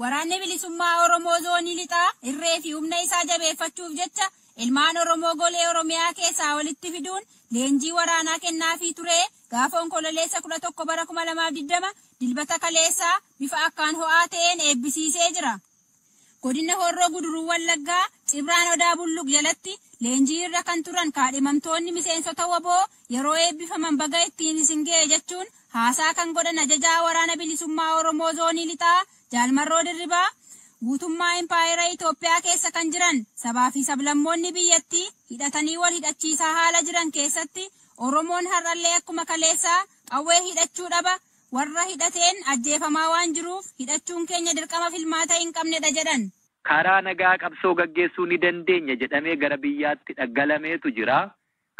Waraanni bilisummaa Oromoo zoonii lixaa irree fi humna isaa jabeeffachuuf jecha ilmaan Oromoo golee Oromiyaa keessaa walitti fiduun leenjii waraanaa kennaafii ture gaafa Onkololeessa 11 bara 2020 Dilbata kaleessaa bifa akkaan ho'aa ta'een eebbisiisee jira. Godina Horroo Guduruu Wallaggaa Cibraan Odaa Bulluq jalatti leenjii irra kan turan kaadhimamtoonni miseensota WBO yeroo eebbifaman baga ittiin isin ga'e jechuun haasaa kan godhan ajajaa waraana bilisummaa Oromoo zoonii lixaa Jaalmarroo Dirribaa, guutummaa impaayera Itoophiyaa keessa kan jiran sabaa fi sablammoonni biyyattii hidhatanii wal hidhachiisaa haala jiran keessatti Oromoon har'allee akkuma kaleessaa qawwee hidhachuu dhaba, warra hidhateen ajjeefamaa waan jiruuf hidhachuun keenya dirqama filmaata hin qabnedha jedhan. Karaa nagaa qabsoo gaggeessuu ni dandeenya jedhamee gara biyyaatti dhaggalameetu jira.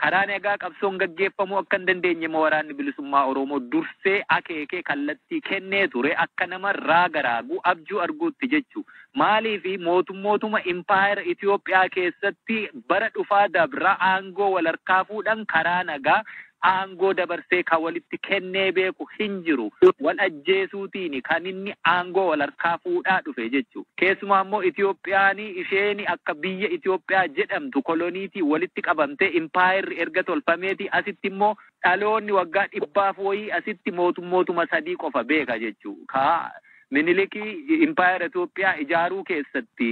Karaa nagaa qabsoon gaggeeffamuu akka hin dandeenye immoo waraanni bilisummaa Oromoo dursee akeekee kallattii kennee ture, akka nama raaga raaguu abjuu arguutti jechu. Maaliif mootummootuma impaayera Itoophiyaa keessatti bara dhufaa dabra aangoo wal harkaa fuudhan karaa nagaa aangoo dabarsee kan walitti kennee beeku hin jiru. Wal ajjeesuutiin kan inni aangoo wal harkaa fuudhaa dhufe jechuudha. Keessumaa immoo Itoophiyaan isheen akka biyya Itoophiyaa jedhamtu koloniitii walitti qabamtee impaayerri erga tolfameeti asitti immoo dhaloonni waggaa 100f wayii asitti mootummootuma sadii qofa beeka jechuudha. Ka Minilikii impaayera Itoophiyaa ijaaruu keessatti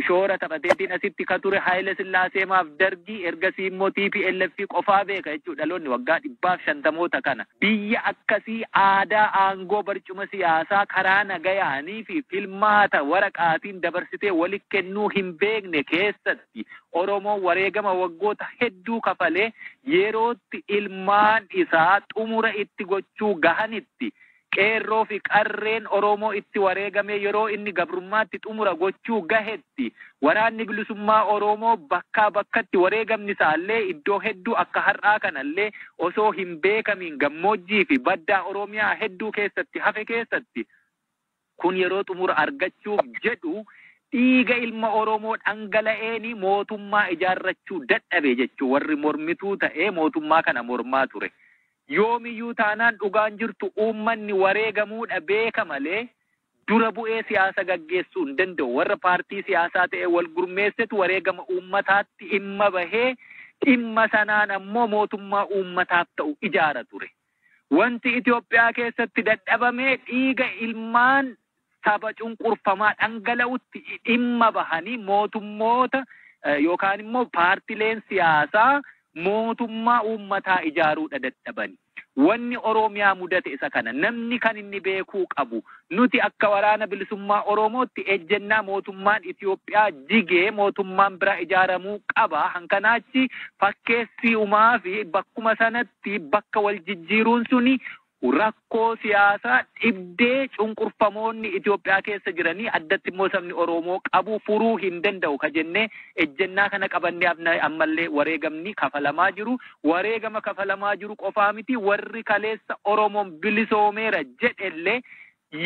shoora taphateetiin asitti ka ture Haayile Sillaaseemaaf Dargii, ergasii immoo TPLF qofaa beeka jechuudha dhaloonni waggaa 150moota kana. Biyya akkasii aadaa aangoo barcuma siyaasaa karaa nagayaanii fi filmaata waraqaatiin dabarsitee walitti kennuu hin beekne keessatti Oromoon wareegama waggoota hedduu kafalee yerootti ilmaan isaa xumura itti gochuu gahanitti qeerroo fi qarreen Oromoo itti wareegame yeroo inni gabrummaatti xumura gochuu gahetti waraanni bilisummaa Oromoo bakkaa bakkatti wareegamni isaallee iddoo hedduu akka har'aa kanallee osoo hin beekamiin gammoojjii fi baddaa Oromiyaa hedduu keessatti hafe keessatti kun yeroo xumura argachuuf jedhu dhiiga ilma Oromoo dhangala'eeni mootummaa ijaarrachuu dadhabe jechuu warri mormituu ta'ee mootummaa kana mormaa ture. Yoomiyyuu taanaan dhugaan jirtu uummanni wareegamuudha beeka malee dura bu'ee siyaasa gaggeessuu hin danda'u. Warra paartii siyaasaa ta'e wal gurmeessetu wareegama uummataatti dhimma bahee dhimma sanaan ammoo mootummaa uummataaf ta'u ijaara ture. Wanti Itoophiyaa keessatti dadhabame dhiiga ilmaan saba cunqurfamaa dhangala'utti dhimma bahanii mootummoota yookaan immoo paartileen siyaasaa mootummaa uummataa ijaaruudha dadhabani. Wanni Oromiyaa mudate isa kana. Namni kan inni beekuu qabu. Nuti akka waraana bilisummaa Oromootti ejjennaa mootummaan Itoophiyaa jigee mootummaan biraa ijaaramuu qaba. Hankanaachi fakkeessii uumaa fi bakkuma sanatti bakka wal jijjiiruun suni rakkoo siyaasaa dhibdee cunqurfamoonni Itoophiyaa keessa jiranii addatti immoo sabni Oromoo qabu furuu hin danda'u ka jennee ejjennaa kana qabannee ammallee wareegamni kafalamaa jiru. Wareegama kafalamaa jiru qofaa miti, warri kaleessa Oromoon bilisoomeera jedhellee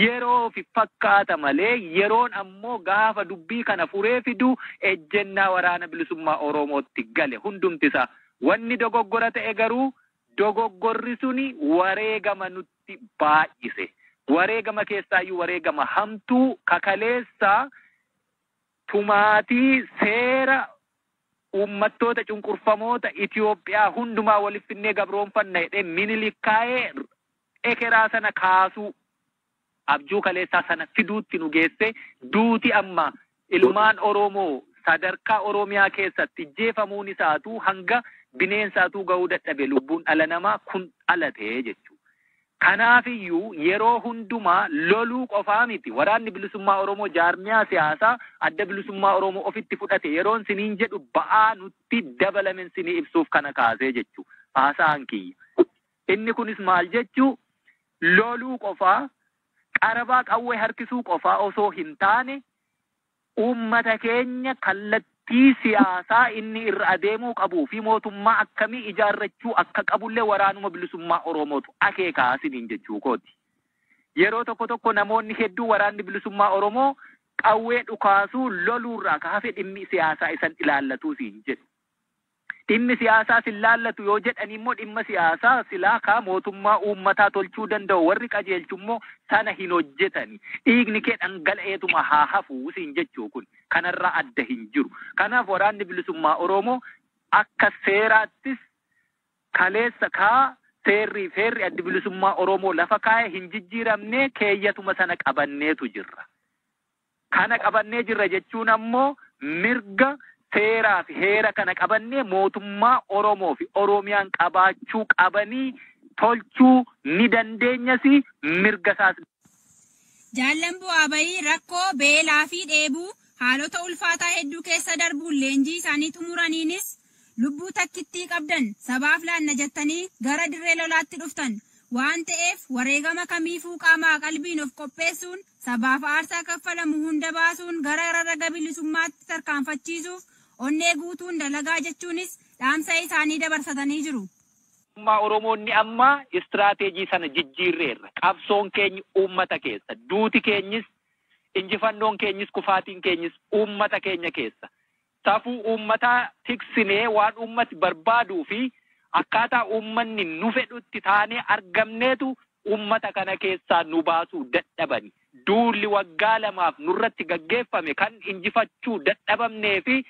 yeroo fi fakkaata malee yeroon ammoo gaafa dubbii kana furee fidu ejjennaa waraana bilisummaa Oromootti gale hundumtisa. Wanni dogoggora ta'e garuu dogoggorri suni wareegama nutti baay'ise. Wareegama keessaayyuu wareegama hamtuu kakaleessa tumaatii seera uummattoota cunqurfamoota Itoophiyaa hundumaa waliif finnee gabroonfanna jedhee Minilik kaa'ee ekeraa sana kaasuu abjuu kaleessaa sana fiduutti nu geesse. Duuti amma ilmaan Oromoo sadarkaa Oromiyaa keessatti jeefamuun isaatu hanga bineensaatu ga'uu dadhabe lubbuun dhala namaa kun dhalatee jechuudha. Kanaafiyyuu yeroo hundumaa loluu qofaa miti. Waraanni bilisummaa Oromoo jaarmiyaa siyaasaa adda bilisummaa Oromoo ofitti fudhate yeroon siniin jedhu ba'aa nutti dabalamen sinii ibsuuf kana kaasee jechuudha. Haasa'an kiyya. Inni kunis maal jechuu? Loluu qofaa, qarabaa qawwee harkisuu qofaa osoo hin taane uummata keenya kallattii siyaasaa inni irra adeemuu qabuu fi mootummaa akkamii ijaarrachuu akka qabullee waraanuma bilisummaa Oromootu akeekaa siniin jechuu kooti. Yeroo tokko tokko namoonni hedduu waraanni bilisummaa Oromoo qawwee dhukaasuu loluurraa kaafee dhimmi siyaasaa isan ilaallatuu siin jedhu. Dhimmi siyaasaa sin laallatu yoo jedhan immoo dhimma siyaasaa silaa kaa mootummaa uummataa tolchuu danda'u warri qajeelchu immoo sana hin hojjetani. Dhiigni kee dhangala'eetuma haa hafuu siin jechuu kun kanarraa adda hin jiru. Kanaaf waraanni bilisummaa Oromoo akka seeraattis kaleessa kaa seerrii feerri addi bilisummaa Oromoo lafa kaa'e hin jijjiiramne keeyyatuma sana qabanneetu jirra. Kana qabannee jirra jechuun ammoo mirga seeraa fi heera kana qabannee mootummaa Oromoo fi Oromiyaan qabaachuu qabanii tolchuu ni dandeenyas mirga isaas. Jaallan bu'aa bayii rakkoo beelaa fi dheebuu haalota ulfaataa hedduu keessa darbuun leenjii isaanii xumuraniinis lubbuu takkittii qabdan sabaaf laanna jettanii gara dirree lolaatti dhuftan waan ta'eef wareegama kamiifuu qaamaa qalbiin of qopheessuun sabaaf aarsaa kaffalamu hunda baasuun gara raga bilisummaatti tarkaanfachiisuuf onnee guutuun dalagaa jechuunis dhaamsa isaanii dabarsatanii jiru. Oromoonni amma istiraateejii sana jijjiirreerra. Qabsoon keenya uummata keessa. Duuti keenyis, injifannoon keenyis, kufaatiin keenyis uummata keenya keessa. Safuu uummataa tiksinee waan uummati barbaaduu fi akkaataa uummanni nu fedhutti taanee argamneetu uummata kana keessaa nu baasuu dadhabani. Duulli waggaa lamaaf nurratti gaggeeffame kan injifachuu dadhabamnee fi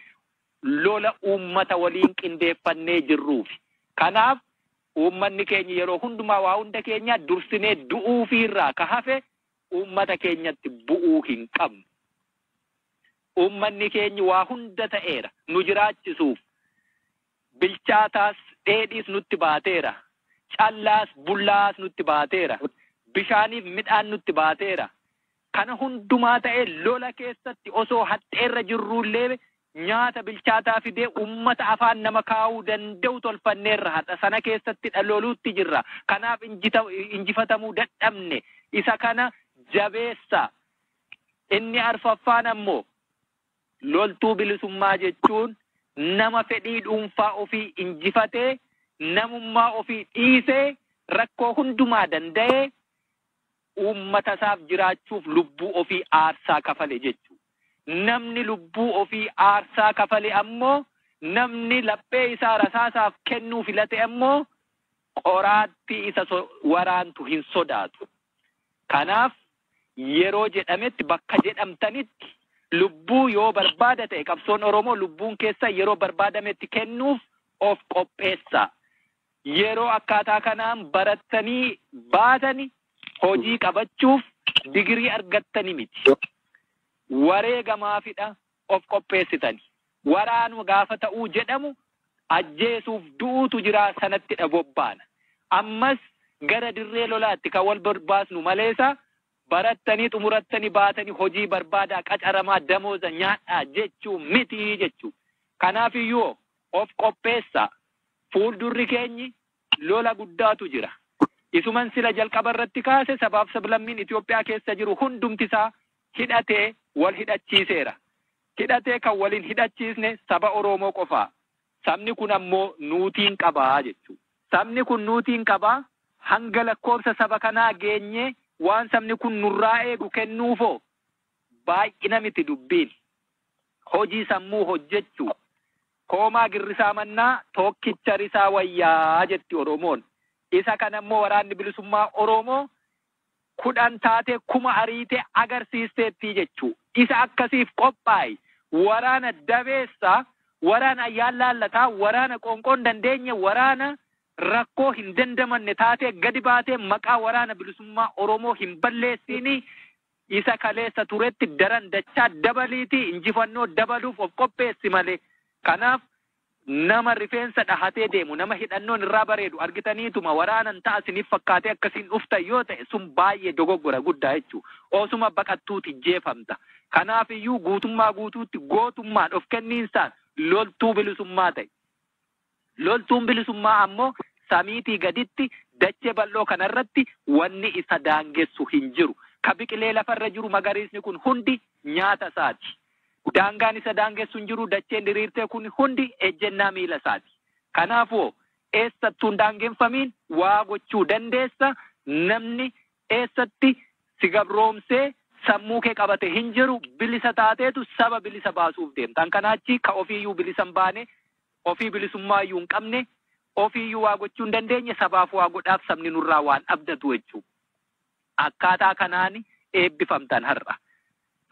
lola uummata waliin qindeeffannee jirruufi. Kanaaf uummanni keenya yeroo hundumaa waa hunda keenya dursinee du'uufiirraa ka hafe uummata keenyatti bu'uu hin qabnu. Uummanni keenya waa hunda ta'eera nu jiraachisuuf. Bilchaataas dheedhiis nutti baateera. Callaas bullaas nutti baateera. Bishaaniif midhaan nutti baateera. Kana hundumaa ta'ee lola keessatti osoo haxxeerra jirruullee nyaata bilchaataa fidee uummata afaan nama kaa'uu danda'u tolfanneerra haxa sana keessatti dhaloluutti jirra. Kanaaf injifatamuu dadhabne isa kana jabeessa. Inni arfaffaan ammoo loltuu bilisummaa jechuun nama fedhii dhuunfaa ofii injifatee namummaa ofii dhiisee rakkoo hundumaa danda'ee uummata isaaf jiraachuuf lubbuu ofii aarsaa kafale jechuudha. Namni lubbuu ofii aarsaa kafale ammoo namni laphee isaa rasaasaaf kennuu filate ammoo qoraattii isa waraantu hin sodaatu. Kanaaf yeroo jedhametti bakka jedhamtanitti lubbuu yoo barbaada ta'e qabsoon Oromoo lubbuun keessa yeroo barbaadametti kennuuf of qopheessa. Yeroo akkaataa kanaan barattanii baatani hojii qabachuuf digirii argattani miti. Wareegamaafidha of qopheessitani. Waraanuma gaafa ta'uu jedhamu ajjeesuuf du'uutu jira sanattidha bobbaana. Ammas gara dirree lolaatti kan wal barbaasnu maleessa barattanii xumurattanii baatanii hojii barbaadaa qacaramaa damooza nyaadhaa jechuu miti jechuu. Kanaaf iyyuu of qopheessa. Fuuldurri keenyi lola guddaatu jira. Isuman sila jalqaba irratti kaase sabaaf sablammiin Itoophiyaa keessa jiru hundumti isaa hidhatee wal hidhachiiseera. Hidhatee kan waliin hidhachiisne saba Oromoo qofaa. Sabni kun ammoo nuutiin qabaa jechuudha. Sabni kun nuutiin qabaa hanga lakkoofsa saba kanaa geenyee waan sabni kun nurraa eegu kennuufoo baay'ina miti dubbiin. Hojii sammuu hojjechuu. Koomaa girrisaa mannaa tokkicha risaa wayyaa jetti Oromoon. Isa kana immoo waraanni bilisummaa Oromoo 10 taatee 1000 ariitee agarsiisteetti jechuu. Isa akkasiif qophaa'e waraana dabeessa, waraana ayyaan laallataa, waraana qoonqoon dandeenye, waraana rakkoo hin dandamanne taatee gadi baatee maqaa waraana bilisummaa Oromoo hin balleessiini isa kaleessa turetti daran dachaa dabaliiti injifannoo dabaluuf of qopheessi malee. Kanaaf nama rifeensa dhahatee deemu, nama hidhannoon irraa bareedu argitaniituma waraanan ta'a isiniif fakkaatee akkasiin dhuftan yoo ta'e sun baay'ee dogoggora guddaa jechuudha. Osuma baqattuuti jeefamta. Kanaaf iyyuu guutummaa guutuutti gootummaan of kenniinsaan loltuu bilisummaa ta'e. Loltuun bilisummaa ammoo samiitii gaditti dachee bal'oo kanarratti wanni isa daangessu hin jiru. Ka biqilee lafarra jiru magariisni kun hundi nyaata isaati. Daangaan isa daangessu hin jiru, dacheen diriirtee kun hundi ejjennaa miila isaati. Kanaafuu eessattuu hin daangeffamiin waa gochuu dandeessa. Namni eessatti si gabroomsee sammuu kee qabate hin jiru, bilisa taateetu saba bilisa baasuuf deemta. Kan kanaachi ka ofiiyyuu bilisa hin baane Ofii bilisummaa iyyuu hin qabne, ofii iyyuu waa gochuu hin dandeenye, sabaaf waa godhaaf sabni nurraa waan abdatu jechuudha. Akkaataa kanaan eebbifamtan har'a.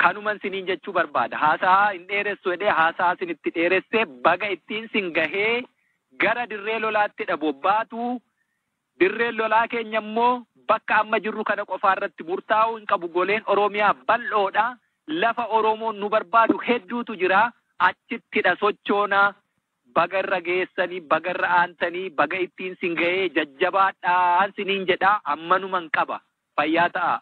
Kanuman siniin jechuu barbaada. Haasaa hin dheeressu jedhee haasaa sinitti dheeressee baga ittiin sin gahee gara dirree lolaatti bobbaatu. Dirreen lolaa keenya immoo bakka amma jirru kana qofaa irratti murtaa'uu hin qabu. Goleen Oromiyaa bal'oodha. Lafa Oromoon nu barbaadu hedduutu jira. Achittidha sochoonaa. Baga irra geessanii, baga irra aantanii, baga ittiin sin gahee jajjabaadhaan siniin jedhaa ammanuman qaba. Fayyaa ta'a.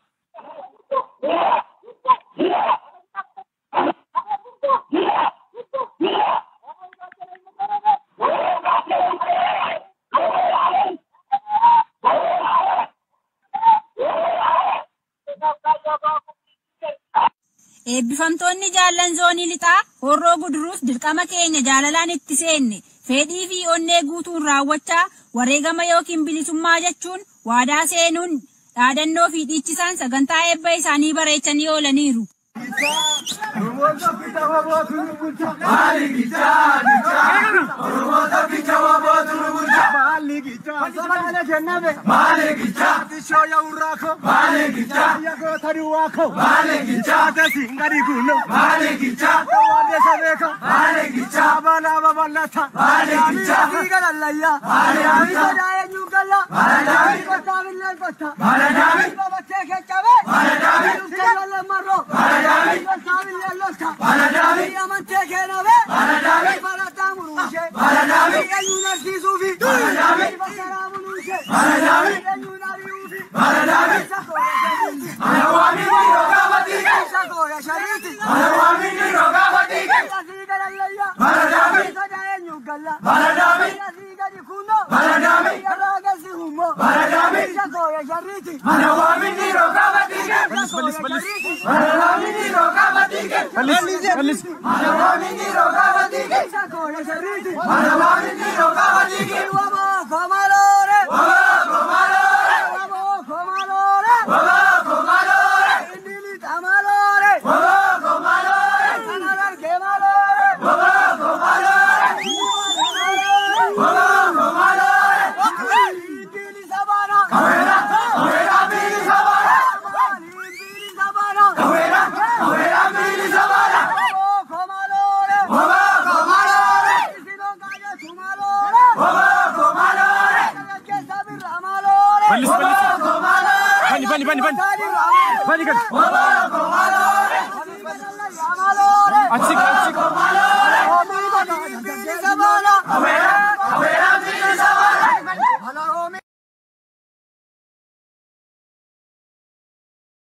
Eebbifamtoonni jaallan zoonii lixaa Horroo Guduruus dirqama keenya jaalalaan itti seenne fedhii fi onnee guutuun raawwachaa wareegama yookiin bilisummaa jechuun waadaa seenuun dhaadannoo fi dhiichisaan sagantaa eebba isaanii bareechanii oolaniiru. Açık açık.